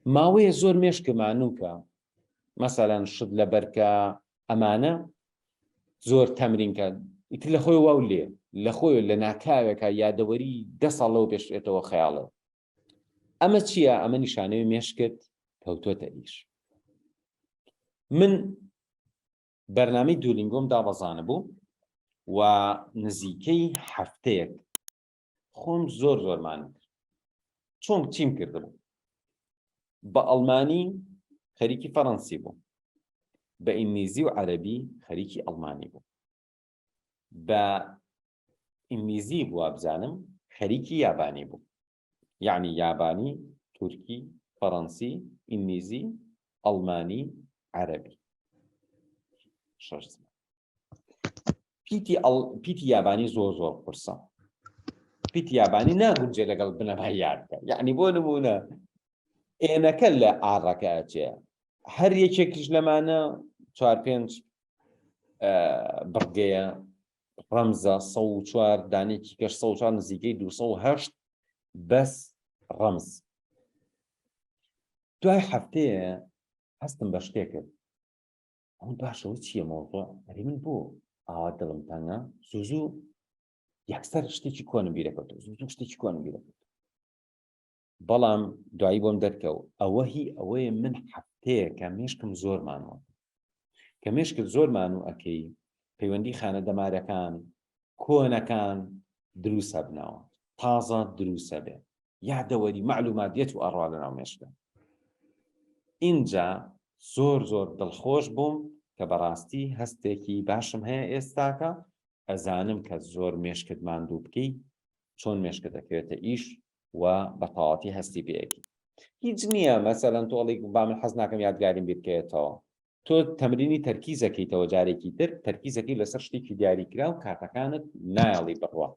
ماوەیە زۆر مێشکە مانووکە مەسەلەن شت لەبەرکە ئەمانە زۆر تەمرینکە ئیتر لە خۆی واو لێ لە خۆی لە ناکاوێکە یادەوەری دە ساڵ لەوە پێشێتەوە خەیاڵە ئەمە چییە ئەمە نیشانەوەی مێشکت کەوتۆتە ئیش من بەرنامەی دوولینگۆم دابەزانە بوو و نزیکەی هەفتەیەک خۆم زۆر زۆرمان کرد چۆن چیم کردبوو بە ئەڵمانی خەریکی فەڕەنسی بوو بە ئینگلیزی و عەربی خەریکی ئەڵمانی بوو بە ئینگلیزی بووە بزانم خەریکی یابانی بوو یعنی یابانی تورکی فەڕەنسی ئینگلیزی ئەڵمانی عەربی شەش زمان پیتی ئەڵ پیتی یابانی زۆر زۆر قورسە پیتی یابانی ناگونجێ لەگەڵ بنەمای یارکە یعنی بۆ نمونە ئێنەکە لە ئاڕەکە ئەچێ هەر یەکێکیش لەمانە چوار پێنج بڕگەیە ڕەمزە 104 دانێکی کەش 104 نزیکەی 208 بەس ڕەمز دوای هەفتەیە هەستم بە شتێک کرد ئەوە باشە ئەوە چییە مەوزوع ئەرێ من بۆ ئاوا دڵم تەنگە زوو زوو یەکسەر شتێکی کۆنم بیرەکەوتەوە زوو زوو شتێکی کۆنم بیرەکەوت بەڵام دوایی بۆم دەرکەوت ئەوە هی ئەوەیە من هەفتەیە کە مێشکم زۆر مانوە کە مێشکت زۆر مانوو ئەەکەی پەیوەندی خانە دەمارەکان کۆنەکان دروسە بنەوە تازە دروسە بێ یادەوەری مەعلومات دێت و ئەڕوا لەناو مێشکە ئینجا زۆر زۆر دڵخۆش بووم کە بەڕاستی هەستێکی باشم هەیە ئێستاکە ئەزانم کە زۆر مێشکت ماندوو بکەی چۆن مێشکت دەکەوێتە ئیش و بە تەواوەتی هەستی پێەکی هیچ نییە مەسەلەن تۆڵی با من حەز ناکەم یادگاریم بیرکەوێتەوە تۆ تەمرینی تەرکیزەکەیتەوە جارێکی تر تەرکیزەکەی لەسەر شتێکی دیاریکراو کاتەکانت نایەڵی بڕوا.